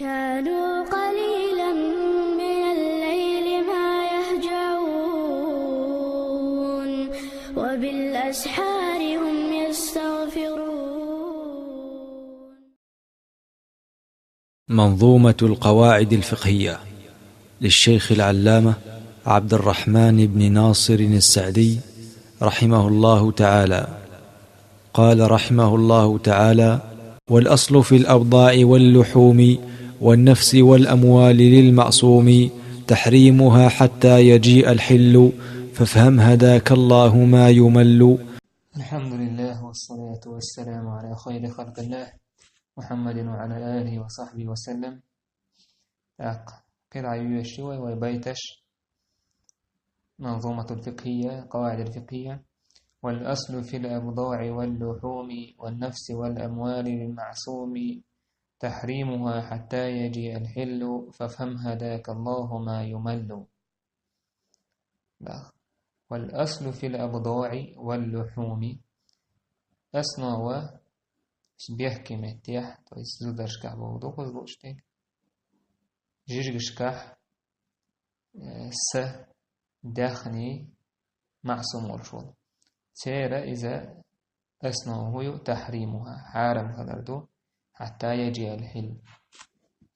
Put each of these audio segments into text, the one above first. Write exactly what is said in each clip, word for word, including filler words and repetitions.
كانوا قليلا من الليل ما يهجعون، وبالأسحار هم يستغفرون. منظومة القواعد الفقهية للشيخ العلامة عبد الرحمن بن ناصر السعدي رحمه الله تعالى. قال رحمه الله تعالى: والأصل في الأبضاع واللحوم والنفس والأموال للمعصوم تحريمها حتى يجيء الحل، فافهم هداك الله ما يمل. الحمد لله، والصلاة والسلام على خير خلق الله، محمد وعلى آله وصحبه وسلم. Так, къилай юеш ю вай, вай байташ. منظومة الفقهية، قواعد الفقهية. والأصل في الأبضاع واللحوم والنفس والأموال للمعصوم تحريمها حتى يجيء الحل، فافهم هداك الله ما يمل. Да. والأصل في الأبضاع واللحوم. Основа бехке меттехь, то есть зударшкахь боху дукхаза лууш дерг. Жижигашкахь, э, са, даьхни маъсум волуш волу. Церан иза основа хӀун ю? تحريمها, хьарам хилар ду, حتى يجيء الحل.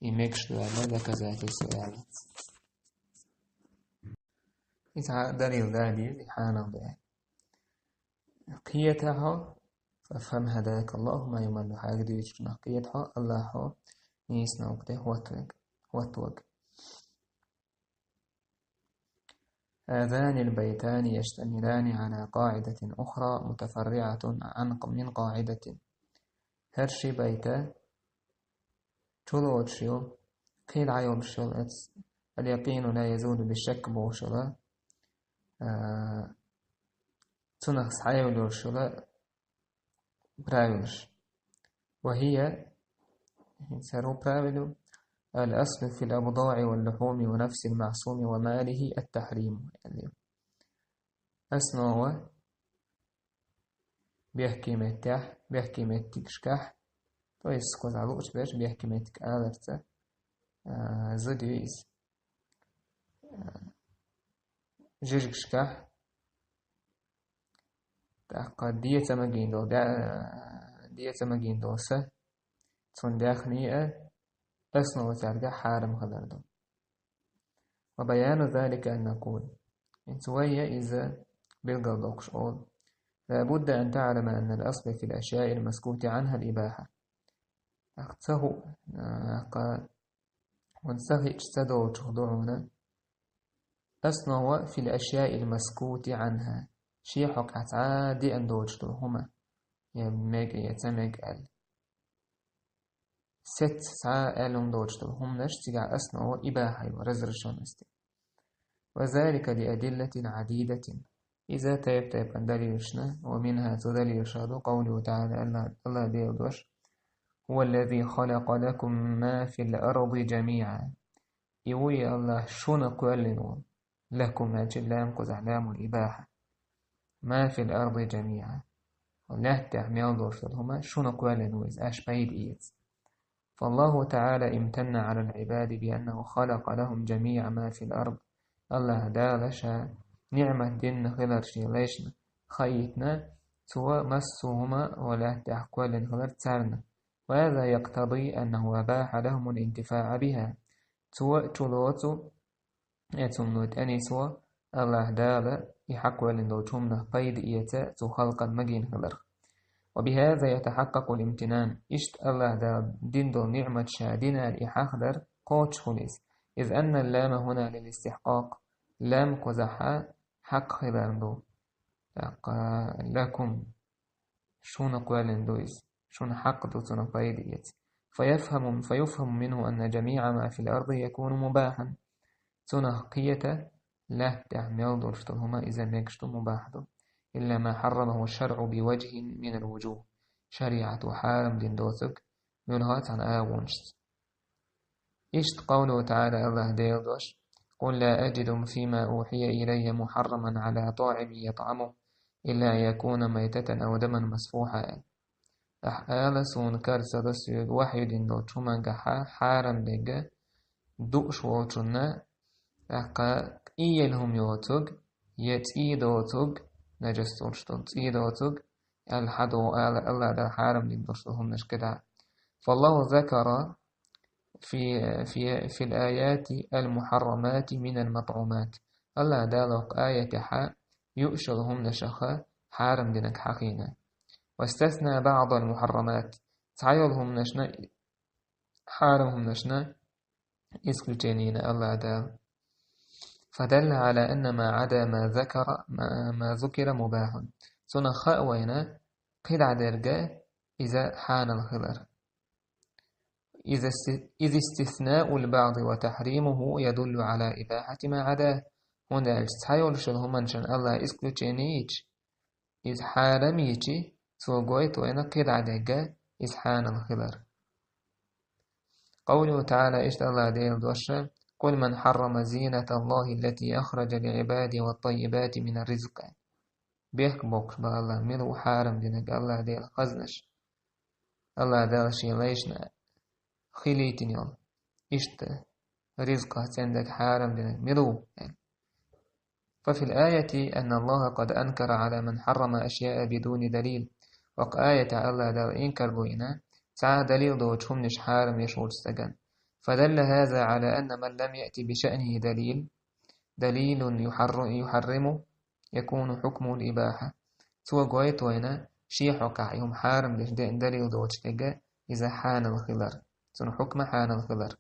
И мегаш ду аьлла доказательство аьлла. Иза далил далийла, и хьанал ду аьлла. Кхета хьо, فافهم هداك الله ما يمل, хьайга дуьйцучунах кхета хьо, Аллахьо нийсонал тӀе хӀоттаварг, хӀоттаварг. هذان البيتان يشتملان على قاعدة أخرى متفرعة عن، من قاعدة. ХӀара ши байта чулоцуш ю, кхин дӀа йолуш йолу оцу اليقين لا يزول بالشك бохуш йолу, а, цунах схьайолуш йолу правилаш. وهي, хӀинца хӀара правило: الأصل في الأبضاع واللحوم ونفس المعصوم وماله التحريم. Основа бехке меттехь, бехке меттигашкахь, то есть кхузахь луучу берш бехке меттиг аларца, а, зуда ю иза. А, жижигашкахь, тӀаккха деца магийна долу, де-, деца магийна долу са, цунна даьхни а, основа цаьргахь хьарам хилар ду. وبيان ذلك أن نقول, хӀинца вай иза билгалдоккхуш олу: لا بد أن تعلم أن الأصل في الأشياء المسكوت عنها الإباحة. ТӀаккха ца хуу, тӀаккха хӀунда ца хиъча ца долчух ду хьуна: основа في الأشياء المسكوت عنها, шен хьокъехь цхьа а деана доцуш долу хӀума, я мега, я ца мега аьлла. Сецца цхьа а аьлла хӀума доцуш долу хӀуманаш, цигахь основа ибаха ю, разрешённость. وذلك لأدلة عديدة. Иза тайп-тайпана далилашна, ومنها, цу далилашах ду, قوله تعالى, Алла, Алла Дела дош: هو الذي خلق لكم ما في الأرض جميعا. И ву и Аллах шуна кхоьллина волу. لكم, аьлча, лам кхузахь ламул ибаха. ما في الأرض جميعا. Лаьттахь мел долуш долу хӀума шуна кхоьллина ву иза, аш пайда эца. فالله تعالى امتن على العباد بأنه خلق لهم جميع ما في الأرض. Аллах Дала ша ниъмат дина хилар шен лайшна хаийтина, цо массо а хӀума ву лаьттахь кхоьллина хилар царна. وهذا يقتضي أنه أباح لهم الانتفاع بها. Цо чулоцу, э, цунна тӀе нисво, Аллах Дала и хьакхоьллина долчу хӀуманах пайда эца цу халкъан магийна хиларх. وبهذا يتحقق الامتنان. Иштта Аллах Дала дина долу ниъмат ша дина аьлла и хьахадар кхочушхуьлу иза. إذ أن اللام هنا للاستحقاق. Лам кхузахь хьакъ хиларна ду. ТӀаккха لكم. Шуна кхоьллина ду иза. Шуна хьакъ ду цунах пайда эца. فيفهم، فيفهم منه أن جميع ما في الأرض يكون مباحا. Цунах кхета, лаьттахь мел долуш долу хӀума иза мегаш ду, мубахь ду. إلا ما حرمه الشرع بوجه من الوجوه. ШариӀато хьарам дина доцург муьлхха а цхьана агӀонашца. Иштта قوله تعالى, Аллах Дела дош: قل لا أجد فيما أوحي إلي محرما على طاعم يطعمه إلا أن يكون ميتة أو دما مسفوحا. Ахь ала суна кара ца до соьга вахьи дина долчу хӀумангахьа хьарам дерг дууш волчунна, тӀаккха ийелла хӀума йоцург, я цӀий доцург, нажас долуш долу цӀий доцург, аьлла хьадо ала Аллах Дала хьарам дина долуш долу хӀуманаш кхидӀа. فالله ذكر في، في، في الآيات المحرمات من المطعومات. Аллах Дала окху аятехьа юуш йолу хӀуманашаха хьарам динарг хьахийна. واستثنى بعض المحرمات. Цхьайолу хӀуманашна, хьарам хӀуманашна исключение йина Аллах Дала. فدل على أن ما عدا ما ذكر، ما، ما ذكر مباح. Цунах хаьа вайна, кхидӀа дерг иза хьанал хилар. إذ است-، إذ استثناء البعض وتحريمه يدل على إباحة ما عداه. ХӀунда аьлча цхьайолуш йолу хӀуманашна Аллах исключение йича, иза хьарам йича, цо гойту вайна кхидӀа дерг иза хьанал хилар. قوله تعالى, иштта Аллах Делан дош: قل من حرم زينة الله التي أخرج لعباده والطيبات من الرزق. Бехк боккхуш бан Аллах, мила ву хьарам динарг Аллах Делан хазнаш? Аллах Дала шен лайшна хилийтина йолу иштта ризкъах цӀена дерг хьарам динарг мила ву? ففي الآية أن الله قد أنكر على من حرم أشياء بدون دليل. Окху аятехь Аллах Дала инкарло йина цхьа а далил доцучу хӀуманаш хьарам еш волчу стагана. فدل هذا على أن من لم يأت بشأنه دليل، دليل يحر-، يحرمه، يكون حكمه الإباحة. Цо гойту вайна, шен хьокъехь и хӀума хьарам деш деана далил доцуш дерг иза хьанал хилар, цуьнан хьукма хьанал хилар.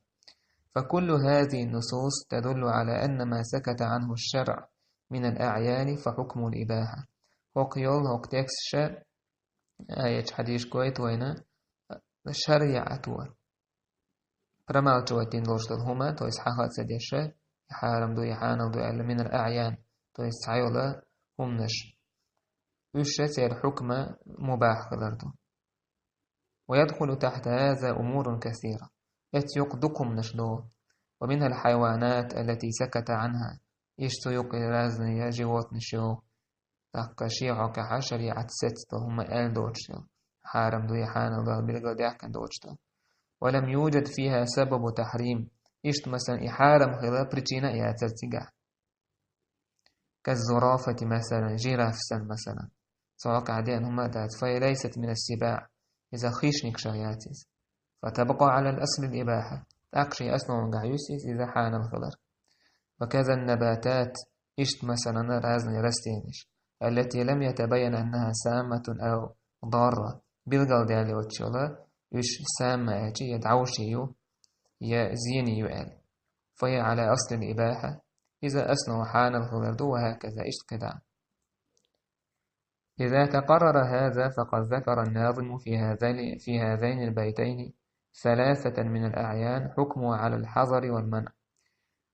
فكل هذه النصوص تدل على أن ما سكت عنه الشرع من الأعيان فحكمه الإباحة. ХӀокху йолу, хӀокху тексташа, аяташ, хьадисаша гойту вайна, шариӀато промалчивать дина долуш долу хӀума, то есть хьаха а ца деш, и хьарам ду, и хьанал ду аьлла, من الأعيان, то есть цхьайолу хӀуманаш. Уьш церан хьукма мубахь хилар ду. ويدخل تحت هذا أمور كثيرة. Эцу юкъа дукха хӀуманаш ду. ومنها الحيوانات التي سكت عنها. Иштта цу юкъа разные животныш ю, тӀаккха шен хьокъехь шариӀат сецна долу хӀума аьлла доцуш йолу, хьарам ду я хьанал ду аьлла билгалдаьккхина доцуш долу. ولم يوجد فيها سبب تحريم. Иштта, масалан, и хьарам хила причина а яцара цигахь. كالزرافة مثلا, жираф санна, масалан. Цу хьокъехь деана хӀума а дац, فهي ليست من السباع. Иза хищникашах яц иза. فتبقى على الأصل الإباحة. ТӀаккха шен основангахь юьсу иза, иза хьанал хилар. وكذا النباتات, иштта, масалан, разные растенияш, التي لم يتبين أنها سامة أو ضارة, билгалдаьлла йоцуш йолу, уьш самма аьлча я дӀовше ю, я зене ю аьлла. فهي على أصل الإباحة, иза основа хьанал хилар ду, وهكذا, иштта кхидӀа. إذا تقرر هذا فقد ذكر الناظم في هذين، في هذين البيتين ثلاثة من الأعيان حكمها على الحظر والمنع.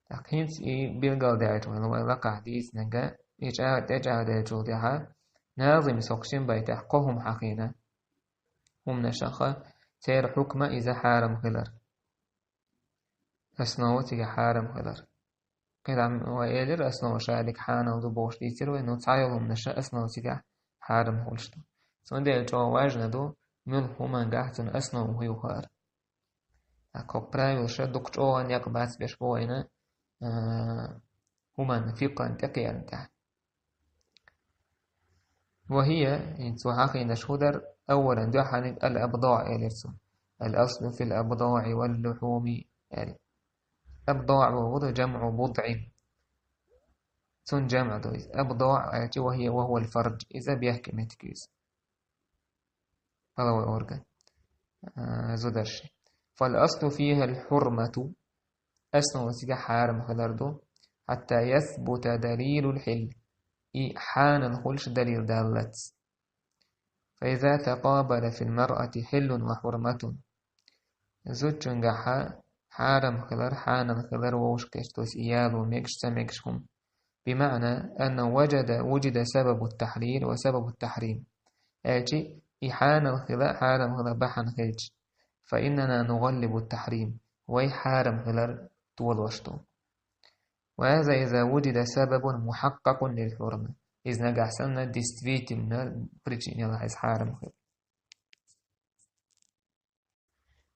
ТӀаккха хӀинца и билгалдаьлча вайн вай лакхахь дийцинарг, и чӀа-, тӀечӀагӀделлачул тӀаьхьа назима сокху шин байтехь кхо хӀума хьахийна, хӀуманашха, церан хьукма иза хьарам хилар. Основа цигахь хьарам хилар. КхидӀа вай элира, основа шадерг хьанал ду бохуш дийцира вай, ну, цхьайолу хӀуманаш основа цигахь хьарам хуьлуш ду. Цундела чӀогӀа важно ду, муьлхха хӀумангахь цуьнан основа хӀун ю хаар. ТӀаккха хӀокху правилаша дукха чӀогӀа некъ бацбеш бу вайна, а, хӀуманна, фикъхӀан тӀекхиарна тӀехь. وهي, хӀинца цо хьахийнарш хӀун дара, أولا, дуьххьарниг الأبضاع элира цо. الأصل في الأبضاع واللحوم аьлла. أبضاع бохург جمع بضع. Цуьнан жамӀ ду иза. أبضاع аьлча, وهي، وهو الفرج. Иза бехке меттиг ю иза. Половой орган. А, зударши. فالأصل فيها الحرمة. Основа цигахь хьарам хилар ду. حتى يثبت دليل الحل. И хьанал хуьлуш далил даллалц. فإذا تقابل في المرأة حل وحرمة. Зудчуьнгахьа хьарам хилар, хьанал хилар вовшахкхетча, то есть и яло мегаш, ца мегаш хӀума. بمعنى أنه وجد، وجد سبب التحليل وسبب التحريم. Аьлча, и хьанал хила, хьарам хила бахьана хилча, فإننا نغلب التحريم. Вай хьарам хилар толош ду. وهذا إذا وجد سبب محقق للحرمة. Иза нагахь санна действительно причина елахь иза хьарам хила.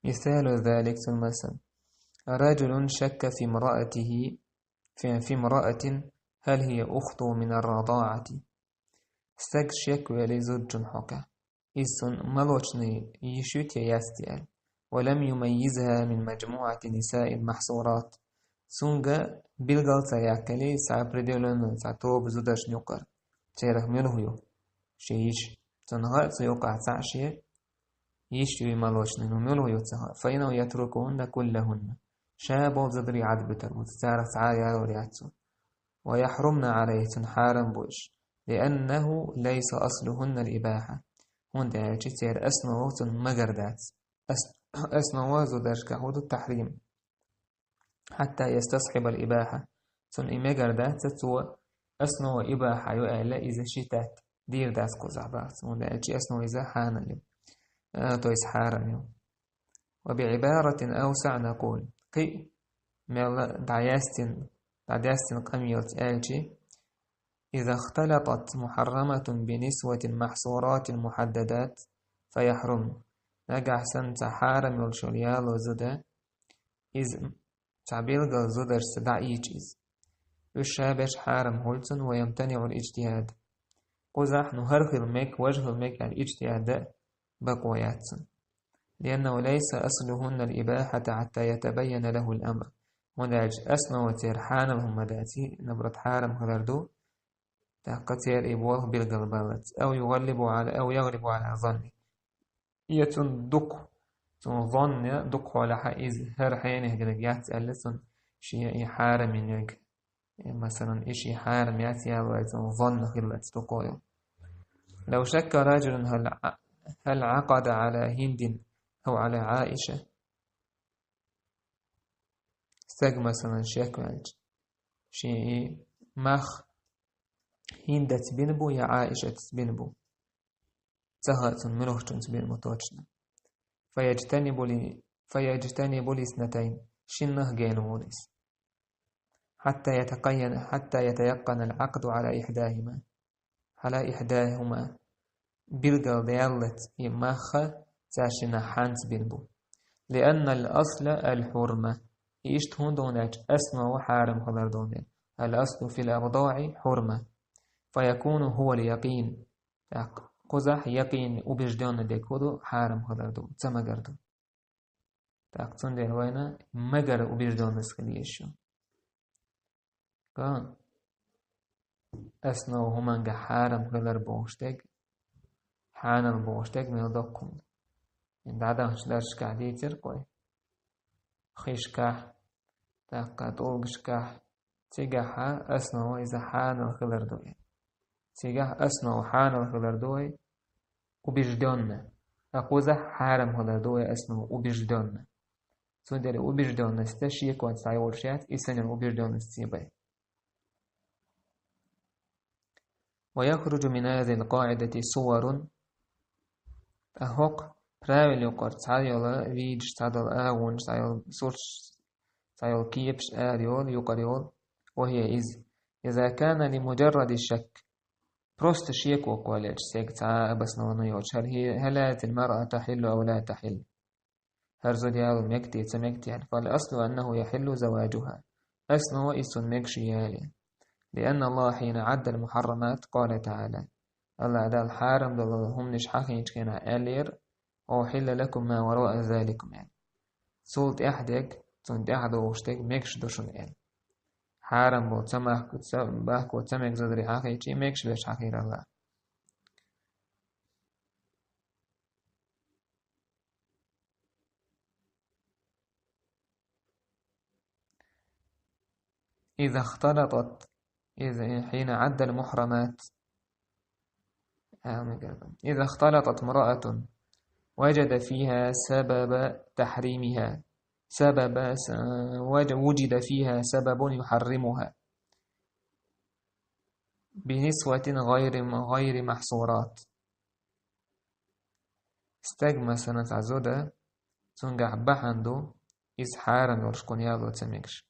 مثال ذلك, цун масал: رجل شك في امرأته, في, في امرأة هل هي أخته من الرضاعة. Стаг шек велли зудчун хьокъехь, иза цун молочный йиш ю те яц те аьлла. ولم يميزها من مجموعة النساء المحصورات. Цуьнга билгал ца яьккхилий, цхьа определённый, цхьа тоба зударшна юкъара. Церах муьлха ю шен йиш? Цунна гӀа а ца юкъахь цхьаъ шен йиш юй молочный, ну муьлха ю ца хаьа. فإنه يتركهن كلهن. Ша болу зударий Ӏадбуьтур бу, царах цхьа а ялор яц цо. ويحرمن عليه, цунна хьарам бу уьш. لأنه ليس أصلهن الإباحة. ХӀунда аьлча церан основа цунна магар дац. Ас-, основа зударшкахь хӀун ду? Тахьрим. حتى يستصحب الإباحة. Цунна и мегар дац, цо основа ибахьа ю аьлла, иза считать дийр дац кхузахь бахьа. ХӀунда аьлча основа иза хьанал ю. А, то есть хьарам ю. وبعبارة أوسع نقول. Кхин а мелла дӀаяьстина, дӀадаьстина къамелца аьлча: إذا اختلطت محرمة بنسوة محصورات محددات فيحرمن. Нагахь санна цхьа хьарам йолуш йолу яло зуда, иза цхьа билггал зударшца дӀаийча иза. Уьш ша берш хьарам хуьлу цунна, ويمتنع الاجتهاد. Кхузахь, ну, хӀара хила мега, важа хила мега аьлла иджтихӀад дан бакъо яц цунна. لأنه ليس أصلهن الإباحة حتى يتبين له الأمر. ХӀунда аьлча основа церан хьанал хӀума дац, набрат хьарам хилар ду, тӀаккха церан и болх билггал баллалц. أو يغلب على، أو يغلب على ظنه. Я цунна дукха, цунна зонна дукха хьолахь иза хӀара хьенех гинарг яц аьлла, цунна шен и хьарам йинарг, э, масалан, и шен хьарам яц ялаваьлла, цунна зонна хиллалц дукха йолу. لو شك رجل هل ع-، هل عقد على هند أو على عائشة. Стаг, масалан, шек ваьлча, шен и мах ХӀиндаца бина бу я Ӏаишатца бина бу. Ца хаьа цунна муьлххачунца бина бу точно. فيجتنب ل-، فيجتنب الاثنتين. Шиннах гена волу иза. حتى يتقين، حتى يتيقن العقد على إحداهما. على إحداهما. Билггал даьллалц и мах цаьршиннах хьанца бина бу. لأن الأصل الحرمة. И иштта хӀунда аьлча основа хьарам хилар ду. الأصل في الأبضاع حرمة. فيكون هو اليقين. ТӀаккха кхузахь якъин, убеждённый дерг хӀун ду, хьарам хилар ду, ца магар ду. ТӀаккха цундела вайна магар, убеждённость хила езаш ю. Кхин основа хӀуманга хьарам хилар бохуш дерг, хьанал бохуш дерг мел доккхун. ДӀадаханчу дарсашкахь дийцира кхой. Хишкахь, тӀаккха тӀулгашкахь, цигахь основа иза хьанал хилар ду. Цигахь основа хьанал хилар ду, убеждённо. А кхузахь хьарам хилар ду основа убеждённо. Цундела убеждённость шеконца дӀайолуш яц, и санна убеждённость цебай. ويخرج من هذه القاعدة صور. ТӀаккха хӀокху правил юкъара цхьайолу видаш, цхьадолу агӀонаш, цхьайолу сурташ, цхьайолу кепаш ара йолу, юкъара йолу. وهي иза: إذا كان لمجرد الشك. Просто шеко кхоллаелча, стеган цхьа а обоснованно йоцуш, هل هي، هل هذه المرأة تحل أو لا تحل. ХӀара зуда яло мега те, ца мега те аьлла. فالأصل أنه يحل زواجها. Основа иза цунна мегаш ю аьлла. لأن الله حين عد المحرمات قال تعالى. АллахӀ Дала хьарам долу хӀуманаш хьахийначу хенахь аьллера: أحل لكم ما وراء ذلكم аьлла. Цул тӀаьхьа дерг, цунна тӀаьхьа догӀуш дерг мегаш ду шуна аьлла. Хьарам болу ца махко, ца бахко, ца мега зударий хьахийча, мегаш берш хьахийра АллахӀа. إذا اختلطت، إذا، حين عد المحرمات. إذا اختلطت امرأة وجد فيها سبب تحريمها، سبب س-، وج-، وجد فيها سبب يحرمها بنسوة غير، غير محصورات. Стаг, масалан, цхьа зуда, цуьнгахь бахьана ду, иза хьарам йолуш кхунна яло ца мегаш.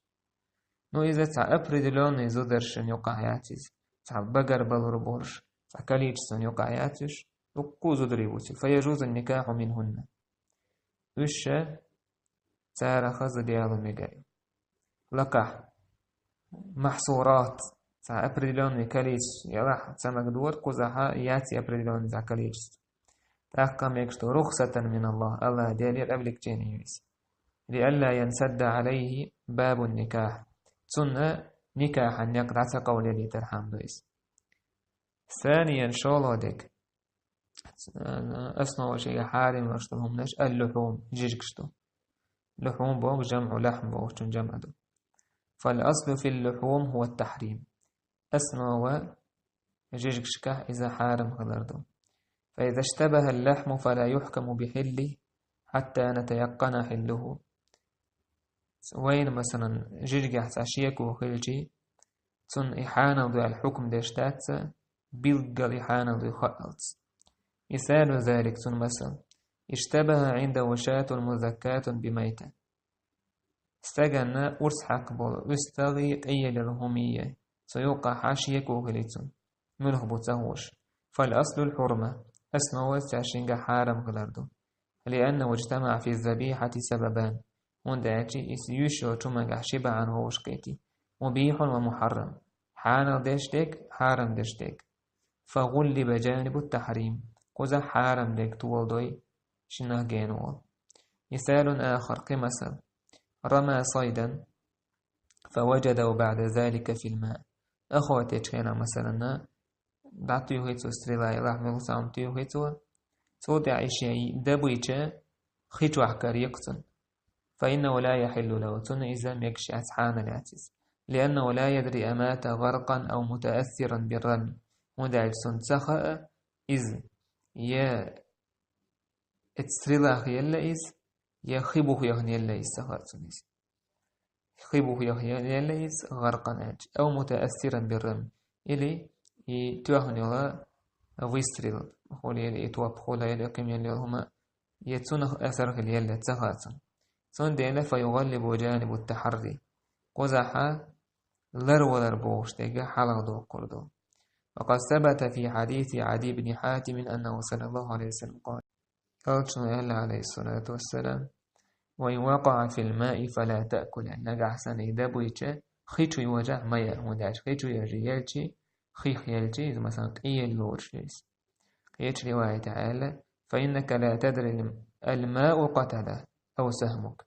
Ну, иза цхьа определённый зударшна юкъахь яц иза, цхьа багарбалур болуш, цхьа количествона юкъахь яц уьш, дуккха а зударий бу цига. فيجوز النكاح منهن. Уьш ша царах хаза дела мега. Лакахь, махсурат, цхьа определённый количество, ялахь ца мега дора, кхузахьа яц и определённый цхьа количество. ТӀаккха мегаш ду, рухсатан мин Аллах, Аллах Делера облегчение ю иза. Лиалла янсадда алейхи бабун никах. Цунна никахьан некъ дӀа ца къовлийтар хӀама ду иза. Саниян, шолгӀа дег. Основа шега хьарам йолуш долу хӀуманаш аллухьум, жижигаш ду. Лухьум боху жамъу лахьм бохучун жамъа ду. Фал аслу фил лухьум хӀуа тахьрим. Основа жижигашкахь иза хьарам хилар ду. Фа иза иштабаха ллахьму фала юхькаму бихиллихи хьатта натаяккъана хиллуху. Вайна, масалан, жижигехь цхьа шеко хилчи, цунна и хьанал ду аьлла хьукм деш дац, билггал и хьанал ду хаалц. Мисалу залик, цунна масал. Иштабаха гӀиндаху шатун музаккатун бимайта. Стаганна урс хьакха болу уьстагӀий къиеллал хӀумийе, цу юккъахьа шеко хили цунна. Муьлха бу ца хууш. Фал аслул хьурма. Основа цаьршинга хьарам хилар ду. Лианна вуджтамаъ фи забихьати сабабан. ХӀунда аьлча иза юьш йолчу хӀумангахь ши бахьана вовшахкхетий. Мубихьун ва мухьаррам. Хьанал деш дерг, хьарам деш дерг. Фа гӀуллиба жанибу тахьрим. Кхуза хьарам дерг толадой шиннах гена волу. Мисалун ахар, кхин масал. Рама сайдан. Фа ваджадаху баъда залика фил маъ. Охотечу хенахь, масалан, дӀатуьйхи цо стрела, ялахь муьлхха цхьа хӀума туьйхи цо. Цул тӀаьхьа и шен дабийча хи чохь карийкх цунна. Фа иннаху ла яхьиллу лаху, цунна иза мегаш яц, хьанал яц иза. Лианнаху ла ядри амата гӀаркъан ав мутаассиран биррами. ХӀунда аьлча цунна ца хаьа иза, я эцу стрелах елла иза, я хи бухехь елла иза, ца хаьа цунна иза. Хи бухехь елла иза, гӀаркъан аьлча. Ав мутаассиран биррами. Или и тоьхна йолу выстрел, хуьлийла и топ, хуьлийла и кхин мел йолу хӀума, я цунах асар хила елла, ца хаьа цунна. Цундела фа югӀаллибу жанибу тахьарри. Кхузахьа ларвалар бохуш дерг хьалха доккхур ду. Ва къад сабата фи хьадиси Ӏадий бни Хьатимин аннаху саллаллаху Ӏалайхи ва саллам къала. Элчано аьлла, Ӏалайхиссалату вассалам: «Ва ин вакъаъа фил маи фала таъкулан». Нагахь санна и дабийча, хи чу йожахь ма яа, хӀунда аьлча хи чу йожий елчи, хих елчи, иза, масалан, къиелла лоруш иза. Кхечу риваятехь аьлла: «Фа иннака ла тадри ал мау къатала ав сахмук».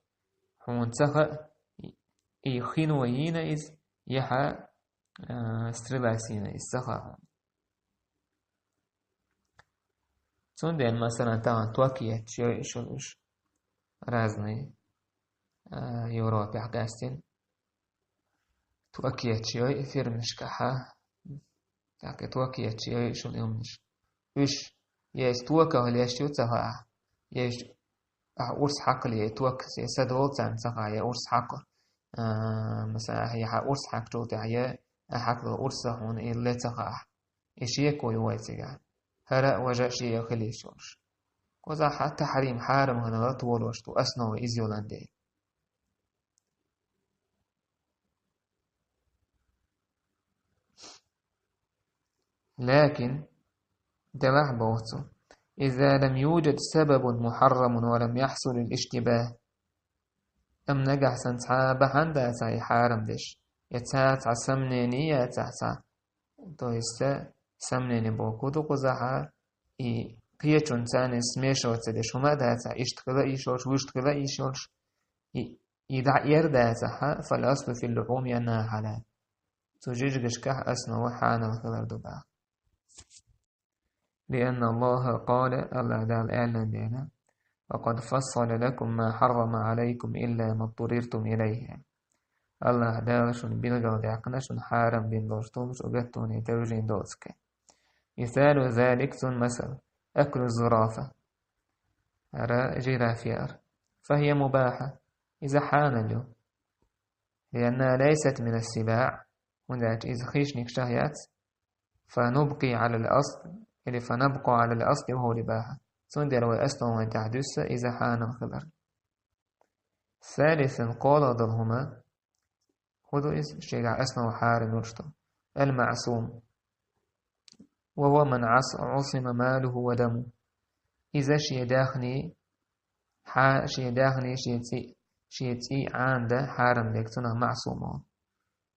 Хьуна ца хаьа, и хино йийна иза, я хьан, а, стрелас йийна иза, ца хаьа хьуна. Цундела, масалан, тахана ток етташ йой шуна уьш, разный, а, Европехь гастина. Ток етташ йой фирмашкахьа, тӀаккха ток етташ йой шуна и хӀуманаш. Уьш, я иза токах леш ю ца хаьа, я иза ахьа урс хьакхале, я ток, я са долу царна ца хаьа, я урс хьакхо, а, масала, ахьа, я хьан урс хьакхачул тӀаьхьа, я ахьа хьакхало урс а хьуна и ле ца хаьа. И шеко ю вай цигахь. ХӀара а важа а шен хила йиш йолуш. Кхузахь хьан тахьрим, хьарам хӀун хилар толош ду, основа иза йолан дела. Лакин, делахь боху цо, иза лам юджад сабабун мухьаррамун ва лам яхьсулил иштибах. Амма нагахь санна цхьа а бахьана дацахь и хьарам деш, я цхьа а цхьа сомнение яцахь цхьа, то есть, сомнение боху ду кхузахьа, и кхечунна царна смешивать ца деш хӀума а дацахь, иштта хила а йиш йолуш, вуьшта хила а йиш йолуш, и, и дӀаэр дацахьа, фал аслу фил лухьуми аннаха хьалал. Цу жижигашкахь основа хьанал хилар ду баха. Лианна Аллаха къала, Аллаха Дала аьллан дела: «Ва къад фассала лакум ма хьаррама Ӏалайкум илла ма ттуриртум илайхи». Аллаха Дала шуна билгалдаьккхина шуна хьарам бина долуш долу, шу гаттоне тевжина доцург. Мисалу залик, цун масал, аклу зурафа. ХӀара жираф яар. Фахия мубаха. Иза хьанал ю. Лианна лайсат мина ссибаъ. ХӀунда аьлча иза хищникашах яц. Фанубкъи Ӏалал асл, или фанабкъу Ӏалал асли ва хӀува либаха. Цундела вай основан тӀехь дуьсса иза хьанал хилар. Салисан, кхоалгӀа долу хӀума, хӀун ду иза, шегахь основа хьарам йолуш ду. Ал-маъсум. Ва хӀува ман Ӏас-, Ӏусима малуху ва даму. Иза шен даьхни, хьа-, шен даьхни, шен цӀе, шен цӀий Ӏанадан хьарам дерг цунах маӀсумо.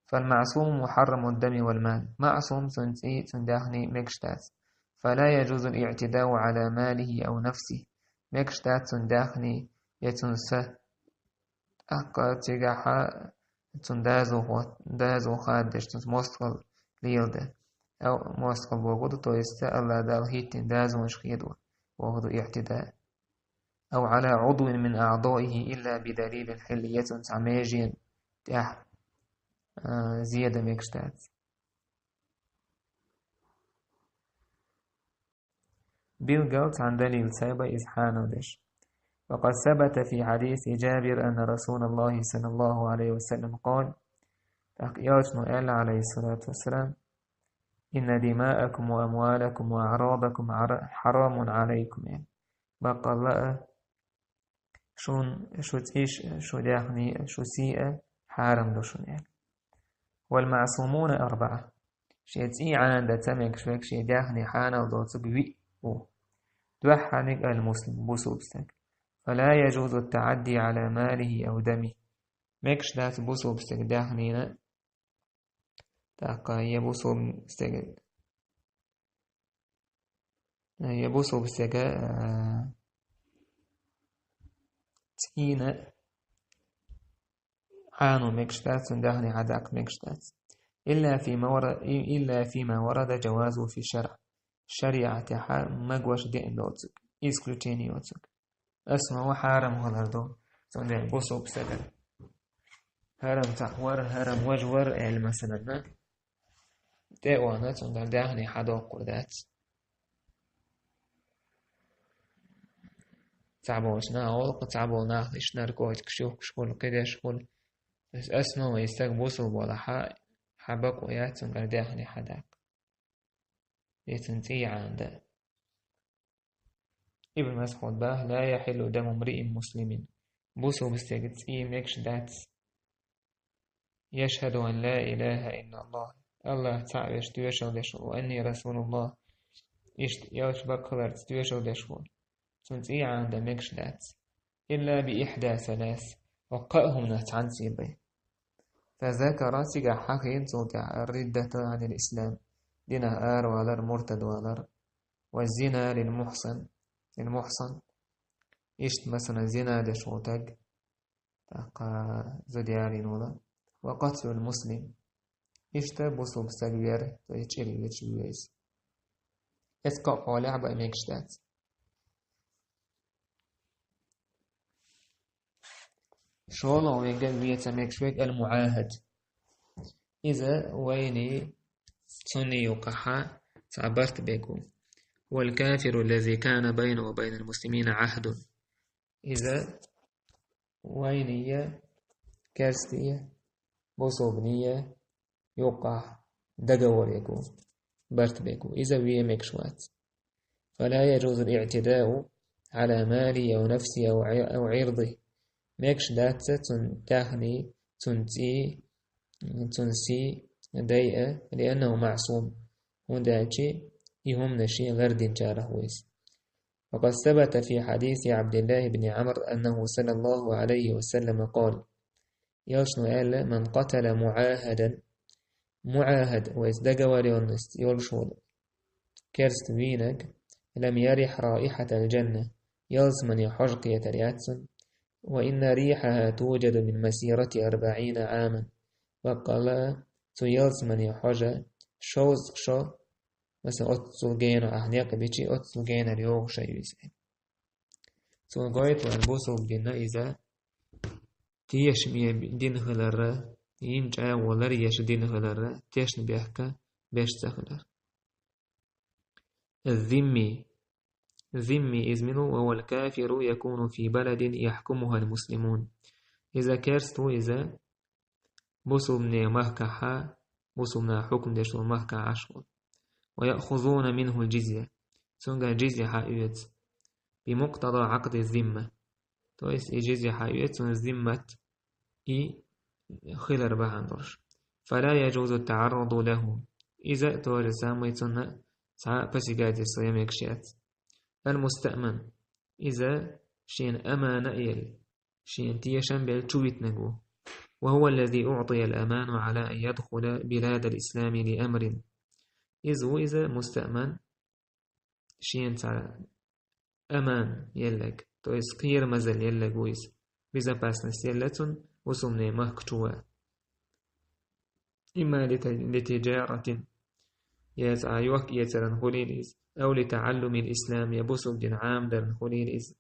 فالمعصوم محرم الدم والمال. МаӀсум, цун цӀий, цун даьхни мегаш дац. فلا يجوز الاعتداء على ماله أو نفسه. Мегаш дац цун даьхни я цун са. ТӀаккха цигахьа цун дозал хо-, дозал хаддеш, цун мостагӀал леладе. Ау, мостагӀал боху да, то есть АллахӀ Дала хӀиттийна дозалаш хедо, боху да اعتداء. أو على عضو من أعضائه إلا بدليل حل. Я цун цхьа межен тӀехь, а, зе дан мегаш дац. Билггал цхьана далил ца баь иза хьанал деш. وقد ثبت في حديث جابر أن رسول الله صلى الله عليه وسلم قال. ТӀаккха Элчано аьлла, عليه الصلاة والسلام: إن دماءكم وأموالكم وأعراضكم عر-، حرام عليكم, аьлла. Баккъалла а, шун, шу цӀий а, шу даьхни а, шу сий а хьарам ду шуна, аьлла. والمعصومون أربعة. Шен цӀий Ӏанадан ца мегаш верг, шен даьхни хьанал доцург виъ ву. Дуьххьарниг المسلم, бусалба стаг. فلا يجوز التعدي على ماله أو دمه. Мегаш дац бусалба стеган даьхнина, тӀаккха я бусалба стеган, я бусалба стеган, а, цӀийна Ӏано мегаш дац, цун даьхни хьадаккха мегаш дац. إلا فيما ور-، إلا فيما ورد جوازه في الشرع. ШариӀатехьа магош деана доцург, исключение йоцург. Основа хьарам хилар ду, цундела бусалба стагана. ХӀарам цхьаъ вар, хӀарам важа вар аьлла, масала, тӀе а вахана, цундела даьхни хьадоккхур дац. Цхьаболчу наха гӀуллакх, цхьаболу наха иштта наркотикаш юхкуш хуьлу, кхидерш хуьлу. Иза основа, и стаг бусалба валахь, хьан бакъо яц цуьнгара даьхни хьадаккха. Я цуьнан цӀий Ӏанадан. Ибн Масъуд боху: لا يحل دم امرئ مسلم. Бусалба стеган цӀий мегаш дац. يشهد أن لا إله إلا الله. АллахӀ цхьаъ веш тоьшалла деш волу, وأني رسول الله. Иштта Элча бакъ хиларца тоьшалла деш волу. Цуьнан цӀий Ӏанадан мегаш дац. إلا بإحدى ثلاث. Ва кхаа хӀуманах цхьаьнца бен. فذكر, цигахь хьахийна цул тӀаьхьа الردة عن الإسلام. Динах аравалар, муртад валар. والزنا للمحصن، للمحصن. Иштта, масала, зина деш волу стаг, тӀаккха зуда ялийна волу. وقتل المسلم. Иштта бусалба стаг вер, то есть чӀир вер, чӀир вер иза. Эцу кхаа хьолехь бан мегаш дац. ШолгӀа вега веца мегаш верг المعاهد. Иза вайна цунна юкъахь цхьа барт берг ву. والكافر الذي كان بينه وبين المسلمين عهد. Иза вайна, керстан, бусалбан юкъахь договор берг ву, барт берг ву. Иза вен мегаш вац. فلا يجوز الاعتداء على ماله أو نفسه أو ع-، أو عرضه. Мегаш дац цуьнан даьхни, цуьнан цӀий, цуьнан сий дайа, لأنه معصوم. ХӀунда аьлча и хӀуманаш шен лардинчарах ву иза. وقد ثبت في حديث عبد الله بن عمرو أنه صلى الله عليه وسلم قال. Элчано аьлла: من قتل معاهدا. МуӀахӀад, вайца договорённость йолуш волу керста вийнарг, لم يرح رائحة الجنة. Ялсамане хьожа кхетар яц цуьнан. وإن ريحها توجد من مسيرة أربعين عاما. Баккъалла а, цу ялсамане хьожа шовзткъа шо, масала, оццул гена ахь некъ бичи, оццул генара йогӀуш ю иза. Цо гойту вайн бусалба дин иза тешаме дин хиларра, йина чӀагӀо ларъеш дин хиларра, тешнабехк беш ца хилар. الذمي. Зимми иза мила ву? وهو الكافر يكون في بلد يحكمها المسلمون. Иза керста ву, иза бусалбанийн махкахь, бусалбанийн хьукам деш волу махкахь Ӏаш волу. ويأخذون منه الجزية. Цуьнгара джизья хьаоьцу. بمقتضى عقد الذمة. То есть и джизья хьаоьцу, цуьнан зиммат и хилар бахьана долуш. فلا يجوز التعرض له. Иза а то же самое, цунна цхьа а посягательство ян мегаш яц. المستأمن. Иза шена амана а елла, шен тешам бел чувитнаг ву. وهو الذي أعطي الأمان على أن يدخل بلاد الإسلام لأمر. Из ву иза мустаъман, шен цхьа аман еллаг, то есть кхерамазал еллаг ву иза. Безопасность елла цун бусулбане махка чу ван. إما لت-، لتجارة, я цхьа йохк-эцаран хулийла иза, أو لتعلم الإسلام, я бусулба дин Ӏамадаран хулийла иза.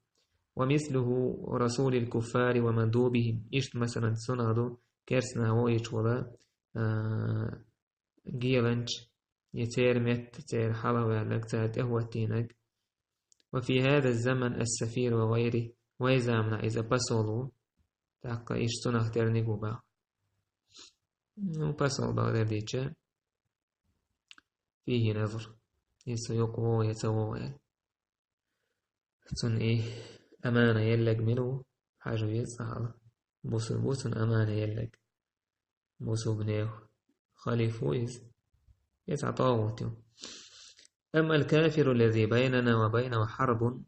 ومثله رسول الكفار ومندوبهم. Иштта, масалан, цунах ду керстанаш воуьйтуш вола, а, геланча, я церан метта, церан хьалхаваьллаг, царна тӀехӀоттийнаг. وفي هذا الزمن السفير وغيره. Вай заманахь иза посол ву, тӀаккха иштта цунах терниг ву бах. Ну, посол бах дер дийча, فيه نظر. Иза цу юкъа вогӀу я ца вогӀу аьлла. Цунна и амана еллаг мила ву, хьажа веза цхьа хьал. Бусулба ву цунна амана еллаг. Бусулбанех халифа ву иза. Я цхьа тӀагӀут ю. أما الكافر الذي بيننا وبينه حرب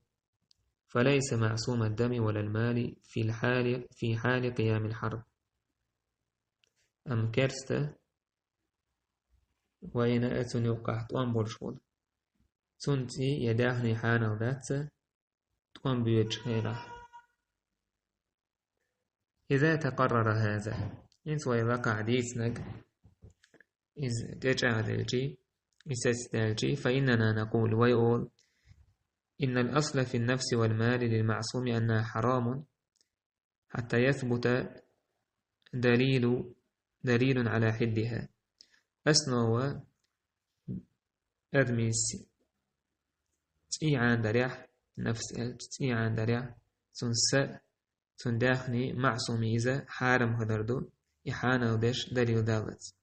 فليس معصوم الدم ولا المال في الحال، في حال قيام الحرب. Амма керста вайна а цунна юккъехь тӀом болуш волу, цунна цӀий я даьхний хьанал дац, тӀом боьдучу хенахь. إذا تقرر هذا. ХӀинца вай лакхахь дийцинарг, иза тӀечӀагӀделчий, и сецдаьлчий, فإننا نقول, вай олу: إن الأصل في النفس والمال للمعصوم أنها حرام حتى يثبت دليل، دليل على حلها. Основа адамийн цӀий Ӏанадарехь, нафс аьлча, цӀий Ӏанадарехь, цуьнан са, цуьнан даьхний маъсум иза хьарам хилар ду, и хьанал деш далил даллалц.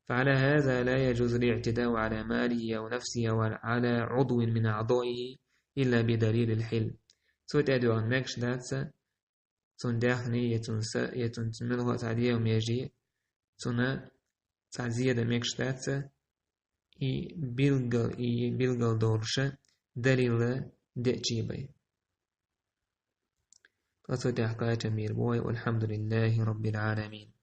فعلى هذا لا يجوز الاعتداء على ماله أو نفسه أو على عضو من أعضائه إلا بدليل الحل. Цу тӀедоьгӀна мегаш дац цуьнан даьхний, я цуьнан са, я цуьнан муьлхха а цхьа дегӀан меже, цуьнан цхьа зе дан мегаш дац, и билггал, и билггал долуш далил деъчий бен. Ткъа цу тӀехь кхачам бийр бу вай. والحمد لله رب العالمين.